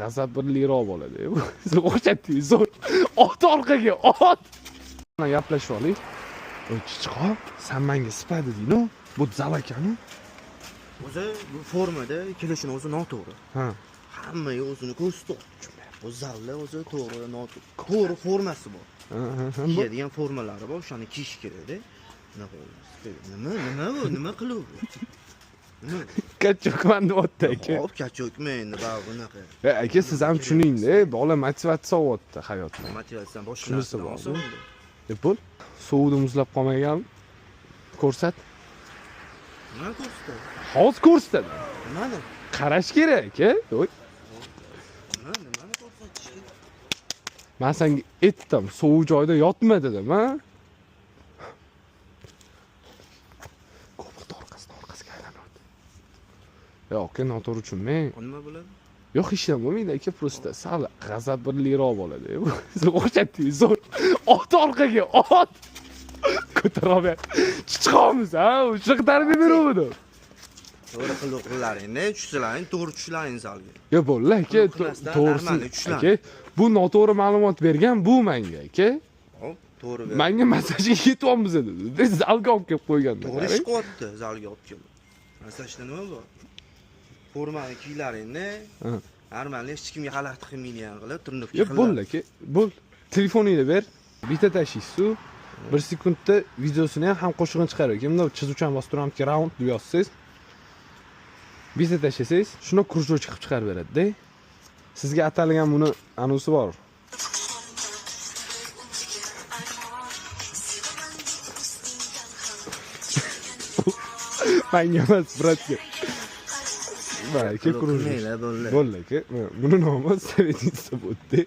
g'azabirliroq bo'ladi. O'xshatdingiz zo'r. Ot orqaga, ot. Gaplashib oling. Oy, chichqon, san menga sipa deding-ku. Bu zal ekan-u. O'zi bu formada kelishini o'zi noto'g'ri. Ha. Hammaga o'zini ko'rsatyapti. Bu zalda o'zi to'g'ri, noto'g'ri. To'g'ri formasi bor. Ha, ha, ha. Kiyadigan formalari bor, o'shani kiyish kerakda. Bunaqa nima, nima bu? Nima qiluv bu? Nima? Kachokman deyapti aka. Hop, kachokmi endi baribir bunaqa. E, aka, siz ham tushuningda, bola motivatsiya olyapti hayotdan. Motivatsiyadan boshqa Shunisi narsadan bor, olsa bu. unda. E, bo'l. Sovug'da muzlab qolmagan. Ko'rsat. Nima ko'rsatadi? Hozir ko'rsatadi. Nimani? Qarash kerak, aka. Oy, Nima, nimani ko'rsatish kerak? Men senga aytdim, sovuq joyda yotma dedim, ha? Ko'pikni orqasidan orqasiga aylanadi. Yo'q, aka, noto'g'ri tushunmang. Nima bo'ladi? Yo'q, hech nima bo'lmaydi, aka, просто sal g'azabirliroq bo'ladi. O'xshatdingiz zo'r. Ot orqaga, ot. Ko'tara olmay. Chichqonmiz, ha? Shunaqa tarbiya beruvdim. To'g'ri qilib qilaringda, tushsalaring, to'g'ri tushlaring zalga. Yo, bo'ldi, aka, Qilmasdan to'g'risi, normal tushlan. aka, bu noto'g'ri ma'lumot bergan bu menga, aka. Hop, to'g'ri ber. Menga massajga ketyapmiz dedi. Zalga olib kelib qo'yganda. To'g'ri ish qilyapti, zalga olib kelib. Massajda nima bor? Formani kiylaringda, Ha. normal hech kimga xalaqit qilmaydigan qilib turnikka Yo'q, bo'ldi, aka, bo'l. Telefoningni ber. Bitta tashlaysiz-u. Bir sekundda videosini ham, ham qo'shig'ini chiqaradi. Kimda chizuvchan bosib turamki, round deb yozsangiz, bitta tashlasangiz, shuni кружочек qilib chiqarib beradi-da. Sizga atalgan buni anusi bor. Manga emas, bratga. Mana, aka, кружочек. Qilmanglar, bo'ldi. Bo'ldi, aka. Mana, buni nomi Sovetitsa bo'ldi.